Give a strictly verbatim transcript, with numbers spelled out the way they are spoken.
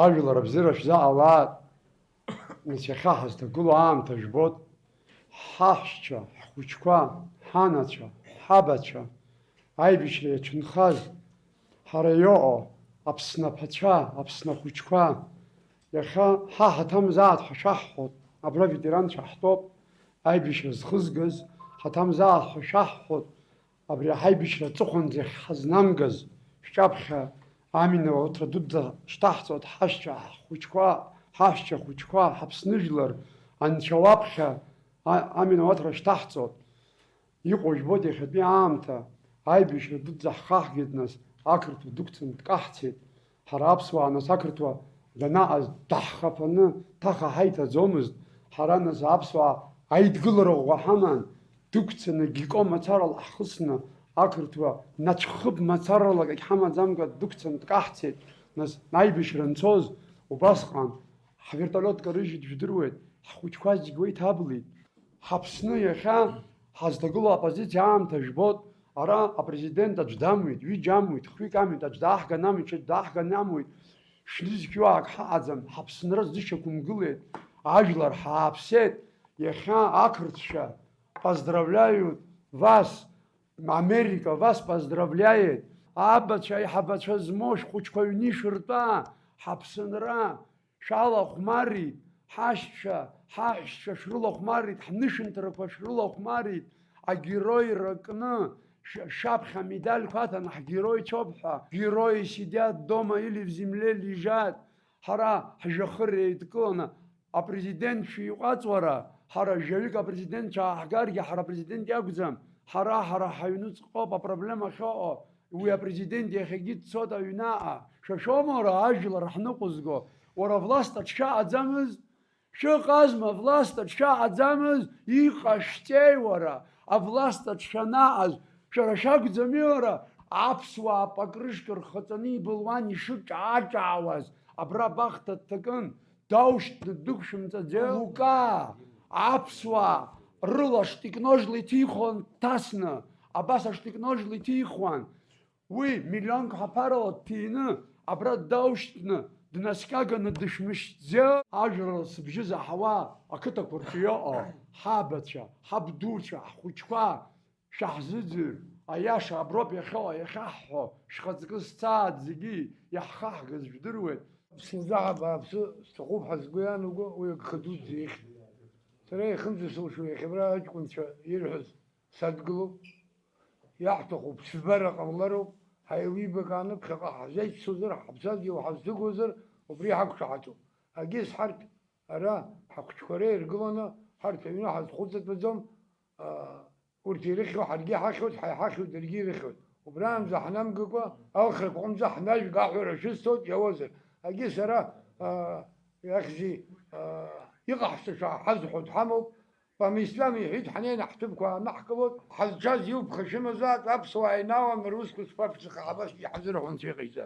Ажәлар абзиара шәзаҟалааит, нас иахьа ҳазҭагылоу аамҭа жәбоит, ҳаҳәшьцәа, ҳхәыҷқәа, ҳанацәа, ҳабацәа, аибашьра иацәынхаз, ҳара иҟоу Аԥсны аԥацәа, Аԥсны ахәыҷқәа, иахьа ҳа ҳаҭамзааит ҳәа шәаҳҳәоит, абра ветеранцәа ҳтәоуп, аибашьра зхызгаз, ҳаҭамзааит ҳәа шәаҳҳәоит, абри аҳаибашьра аҵыхәанӡа иахьҳазнамгаз, шәҿаԥхьа аминауаҭра дуӡӡа шьҭаҳҵоит, ҳашьцәа, ҳхәыҷқәа, ҳаҳәшьцәа хәыҷқәа, ҳаԥсны жәлар, анцәа уаԥхьа а-, аминауаҭра шьҭаҳҵоит. Иҟоу жәбоит иахьатәи аамҭа, аибашьра дуӡӡа ҳхаҳгеит, нас, ақырҭуа дықәцаны дкаҳцеит. Ҳара аԥсуаа, нас, ақырҭуа данаҟаз даҳхаԥаны ҭаха ҳаиҭаӡомызт. Ҳара, нас, аԥсуаа аидгылара ӷәӷәа ҳаман, дықәцаны Гико мацарала ҳхысны, ақырҭуа нацәхыб мацаралак егьҳамаӡамкәа дықәцаны дкаҳцеит. Нас, аибашьра анцоз убасҟан ҳвертолиот карыжьит, жәдыруеит, ҳхәыҷқәа зегь уа иҭаблит. Ҳаԥсны иахьа ҳазҭагылоу аоппозициа аамҭа жәбоит, ара апрезидент аӡә дамуит, ҩыџьа амуит, хҩык амуит, аӡә дааҳган амуит, ҽаӡә дааҳган амуит, шәнызқьуаак ҳаҟаӡам, ҳаԥсынра зышьақәымгылеит, ажәлар ҳааԥсеит, иахьа ақырҭцәа поздравляют вас, Америка вас поздравляет, абацәа, аиҳабацәа змоу шәхәыҷқәа аҩны ишәыртәа, ҳаԥсынра, шәалахәмарит, ҳашьцәа, ҳаҳәшьцәа шәрылахәмарит, ҳнышәынҭрақәа шәрылахәмарит, агерои ракны, шә-, шаԥхьа амедальқәа аҭан, ҳгероицәоуп ҳәа, герои сидят дома или в земле лежат, ҳара ҳжәҩахыр еидкыланы, апрезидент шәиҟәаҵ уара, ҳара жәаҩык апрезидент шәааҳгаргьы, ҳара апрезидент иакәӡам, ҳара, ҳара ҳаҩнуҵҟоуп апроблема ахьыҟоу, уи апрезидент иахьагьы дцоит аҩнаҟа. Шәа шәоума уара ажәлар ҳныҟәызго? Уара власт аҿы шәаҟаӡамыз? Шәыҟазма власт аҿы шәаҟаӡамыз? Иҟашәҵеи уара? Авласт аҿы шәанаҟаз, шәара шәакәӡами уара? Аԥсуаа пакрышка рхаҵаны ибылуан ишыҿаа-ҿаауаз, абра абахҭа дҭакын, даушьҭны дықәшәымҵаӡеи? Лука, аԥсуаа рыла штыкножла иҭихуан дҭасны, абас аштыкножла иҭихуан. Уи миллионк ҳаԥарала дҭины, абра даушьҭны, днаскьаганы дышәмышьҭӡеи? Ажәлар сыбжьы заҳауа ақыҭақәа рҿы иҟоу ҳабацәа, ҳабдуцәа, ҳхәыҷқәа шәаҳзыӡырҩ, аиаша аброуп иахьа-, иахьаҳҳәо, шәхаҵкы сцааит, зегьы иаҳхаҳгаз жәдыруеит. Сынтәа абааԥсы сҭахуп ҳәа сгәы иаанагоу уи агха дуӡӡа ихьӡ. Сара иахьынӡасылшо иахьа абра аҷкәынцәа ирҳәаз садгылоуп. Иаҳҭаху ԥсабара ҟамлароуп, ҳаилибакааны ԥхьаҟа ҳзеиццозар, ҳаԥсадгьыл ҳазҭыгозар, убри ҳақәшаҳаҭуп. Егьыс ҳарҭ ара ҳахәыҷқәа реиргыланы ҳарҭ аҩны ҳазхәыҵатәаӡом, аа, урҭ ирыхьуа ҳаргьы иҳахьуеит, ҳа иҳахьуеит, даргьы ирыхьуеит. Убраанӡа ҳнамгакәа, алхрақәа ҟәымҵа ҳнажәга аҳәара шәысҭоит, иауазар. Егьыс ара, аа, иахьзи, аа, иҟаҳҵаша ҳазҳәо дҳамоуп, Памислам иҳәеит, ҳнеины ҳҭыԥқәа ааныҳкылоит, ҳазшаз иуԥха шәымазааит, аԥсуаа инааланы русқәа шԥаԥсыха, ҳабас иҳазырҳәон анцәа иҟаиҵар.